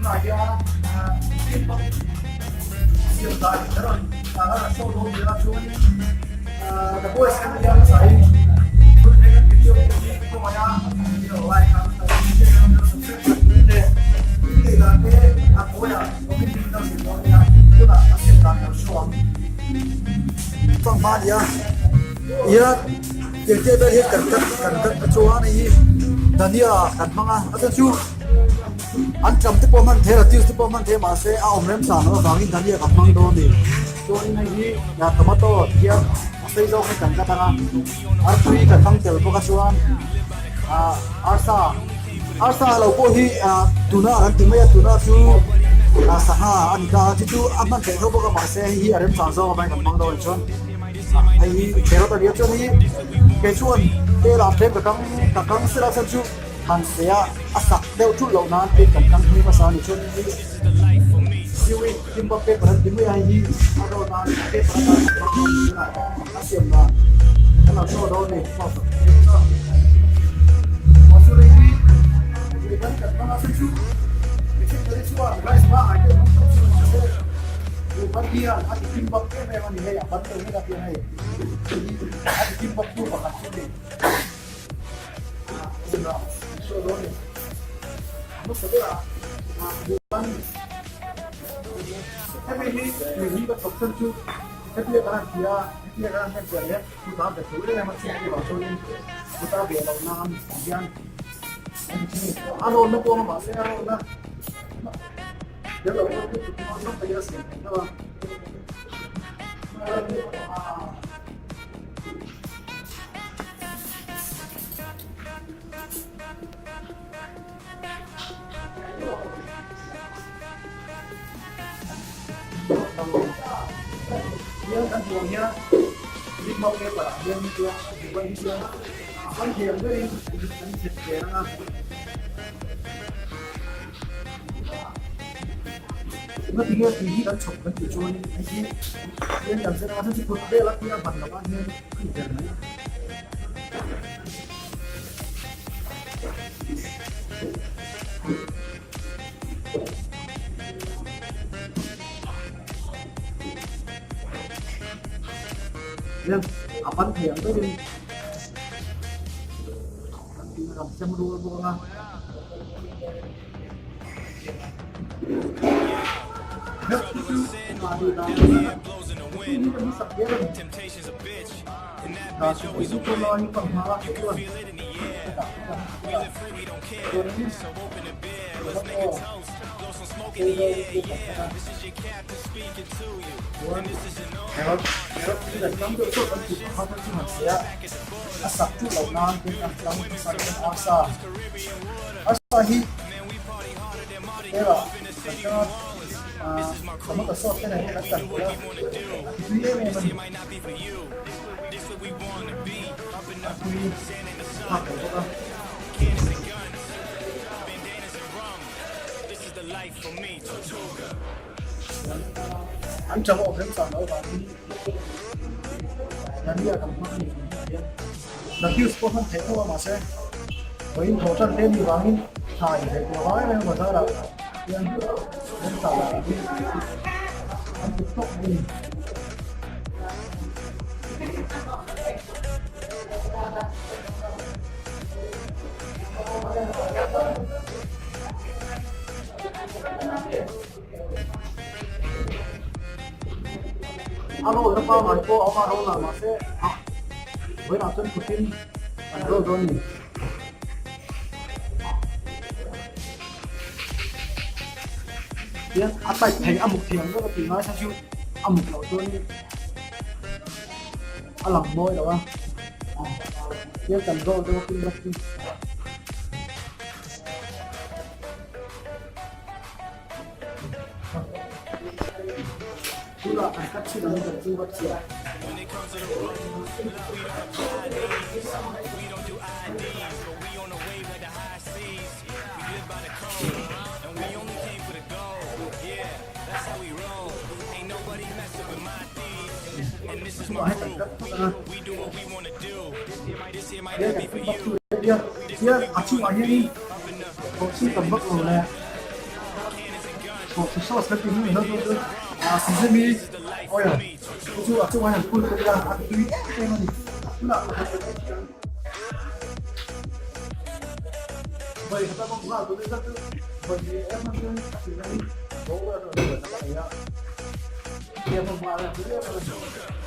Tunah hian kimbap siam dan ka rawn ka rawn show dawn nia chuanin The Boys kan nia hmasa in tun he kan video te hi khawngaih a video like a share a subscribe a tih te in tih dan te a hnuaiah comment in lo zir dawn nia tunah a siam dan lo show ang. Fanghma nia ia tirhtir vel hi kan cut kan cut a chuan hei hi dhania kan hmang a a chhan chu an ṭam te pawh hman thei a lettuce te pawh hman thei mahse a awm rem sang loh avangin dhania kan hmang dawn a ni chuanin hei hi tomato ti hian a sei zawk hi kan cut ang a artui kan hmang tel bawk a chuan ah arsa arsa lo pawh hi ah tuna kan ti mai a tuna chu ah sangha a ni ta a chu chu a hman theih tho bawk a mahse hei hi a remchang zawk avangin kan hmang dawn a ni chuan hei hi carrot a ni a chuan hei kei chuan tel ah tlem ka kang ka kang sela chuan chu han se a a sak deuh thulh loh nan te kan kang hmi hmasa a ni chuan hei seaweed kimbap paper an ti mai a hei hi a rawt a paper atan kan hmang dawn a ni a siam dan kan lo show dawn a ni Chuta be thu em em a chhung turah chuanin chuta be loh nan hian a rawnna pawh a mahse a rawnna tel lo pawh chu chuti hmang tak takin a siam theih hlauh a. Hian kan hmuh ang hian Limau paper ah hian tia Dubai hi chuan an thiam berin an chep ve ang a. Ngatinge tui hi kan chhawp kan tih chuanin hei hi hian kan zir a, chu kut vel a tia ban lovah hian a ni ber mai. Hian a ban thei ang berin an tih a kan sem rual bawk ang a. Arsa hi Hela kan tanga tomato sauce te nen hian an tan pawlh a, a ti tui em em a ni. A tui phak lo bawk a. An tang awm rem chang loh avangin Dania kan hmang a ni tih hriat hian Lettuce pawh hman theih tho a mahse vawiin thaw tan te ni vangin thlai leh tur vang em em a bazar ah hian rem chang lah hi an tip tawp mai a ni. A roll na pangngai pawh a awm a roll ah mahse ah vawiinah chuan kutin an roll dawn a ni. Tihian a tight thei a muk thei ang deuh a tih ngai kha chu a muk loh chuanin a lang mawi lo a tihian kan roll deuh a pin bawk chu. Tunah kan cut chin ang kan chu vat chiah. Tunah hei kan cut phawt ang a. Hian kan cut bak chu hian a chungah hianin tawhchhi tam vak lo le. Sauce kan tih hnu hian chuan sesame oil te chu a chungah hian phul tel ila a tui em em a ni. Tunah pakhat kan ei thin ang. Vawi khat a bawm nghal tur zat chu vawi hnih em hman chuan a tui ang bo vel a vawi khat a ei a em hman nghal a tui em em a ni.